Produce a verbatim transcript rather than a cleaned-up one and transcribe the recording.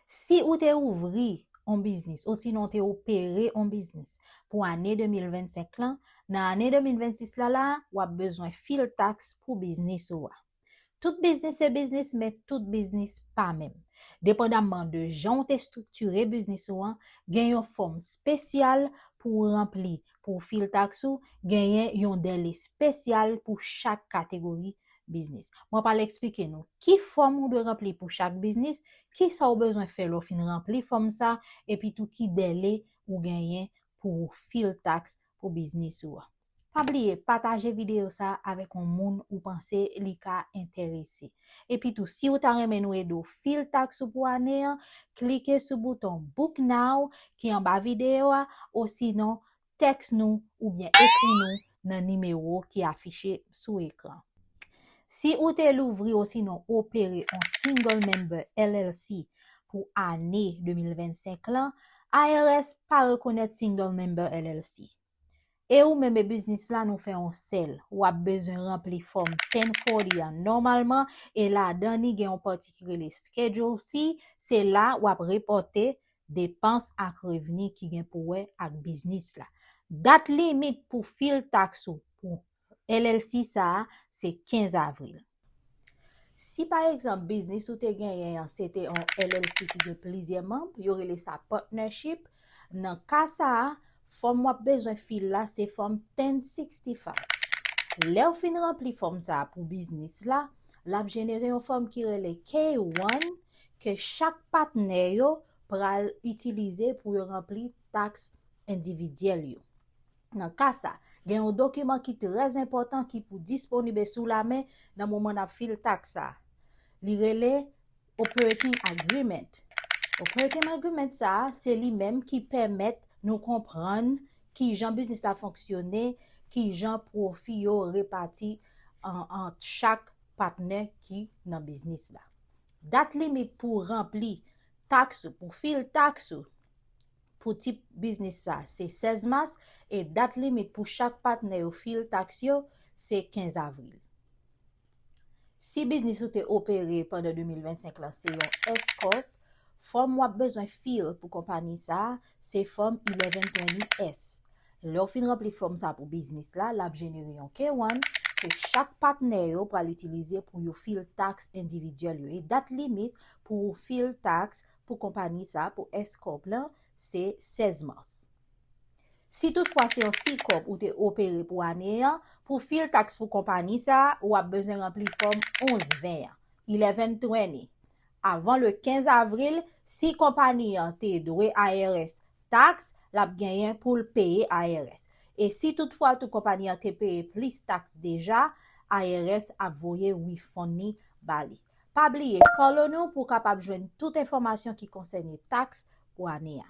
Si ou te ouvri yon biznis, osinon te opere yon biznis pou ane de mil vennsenk lan, nan ane de mil vennsis la, la, w ap bezwen fil taks pou biznis ou a. Tout biznis se biznis, men tout biznis pa menm. Depandamman de jan w te estriktire biznis ou an, gen yon fòm espesyal pou w ranpli pou w fil taks ou, genyen yon dèle espesyal pou chak kategori biznis. Mwen pral eksplike nou ki fòm ou dwe ranpli pou chak biznis, ki sa w bezwen fè lè w fin ranpli fòm sa, epi tou ki dèle ou genyen pou w fil taks pou biznis ou a. Pa bliye pataje videyo sa avèk yon moun ou panse li ka enterese. Epi tou, si w ta renmen nou ede w fil taks ou pou ane an, klike sou bouton Book Now ki anba videyo a, osinon tèks nou oubyen ekri nou nan nimewo ki afiche sou ekran. Si ou te louvri osinon opere yon single member L L C pou ane de mil vennsenk lan, I R S pa rekonèt single member L L C. E ou menm e biznis la nou fè yon sèl. W ap bezwen ranpli fòm ten forty an nòmalman, e ladan li gen yon pati ki rele Schedule C, se la w ap repòte depans ak revni ki gen pou wè ak biznis la. Dat limit pou fil taks ou pou L L C sa a, se kenz avril. Si pa egzanp biznis ou te genyen an se te yon L L C ki gen plizyè manm, yo rele sa partnership, nan ka sa a, fòm w ap bezwen fil la se fòm ten sixty-five. Lè w fin ranpli fòm sa a pou biznis la, l ap jenere yon fòm ki rele K one ke chak patnè yo pral itilize pou yo ranpli taks endividyèl yo. Nan ka sa, gen yon dokiman ki trè enpòtan ki pou disponib e sou lamen nan moman n ap fil taks sa. Li rele Operating Agreement. Operating Agreement sa, se li menm ki pèmèt nou konprann ki jan biznis la fonksyone, ki jan pwofi yo repati an, ant chak patnè ki nan biznis la. Dat limit pou ranpli taks ou, pou fil taks ou, pou tip biznis sa, se sèz mas, e dat limit pou chak patnè yo fil taks yo, se kenz avril. Si biznis ou te opere pandan de mil vennsenk lan se yon S corp, fòm w ap bezwen fil pou konpayi sa a, se fòm eleven twenty S. Lè w fin ranpli fòm sa pou biznis la, l ap jenere yon K one ke chak patnè yo pral itilize pou yo fil taks endividyèl yo. E dat limit pou w fil taks pou konpayi sa a, pou S corp lan, se sèz mas. Si toutfwa se yon C corp ou te opere pou ane an, pou fil taks pou konpayi sa a, w ap bezwen ranpli fòm onz ven an, eleven twenty. Avan le kenz avril, si konpayi an te dwe I R S taks, l ap genyen pou l peye I R S. E si toutfwa tou konpayi an te peye plis taks deja, I R S ap voye refund li ba li. Pa bliye follow nou pou w kapab jwenn tout enfòmasyon ki konsène taks pou ane a.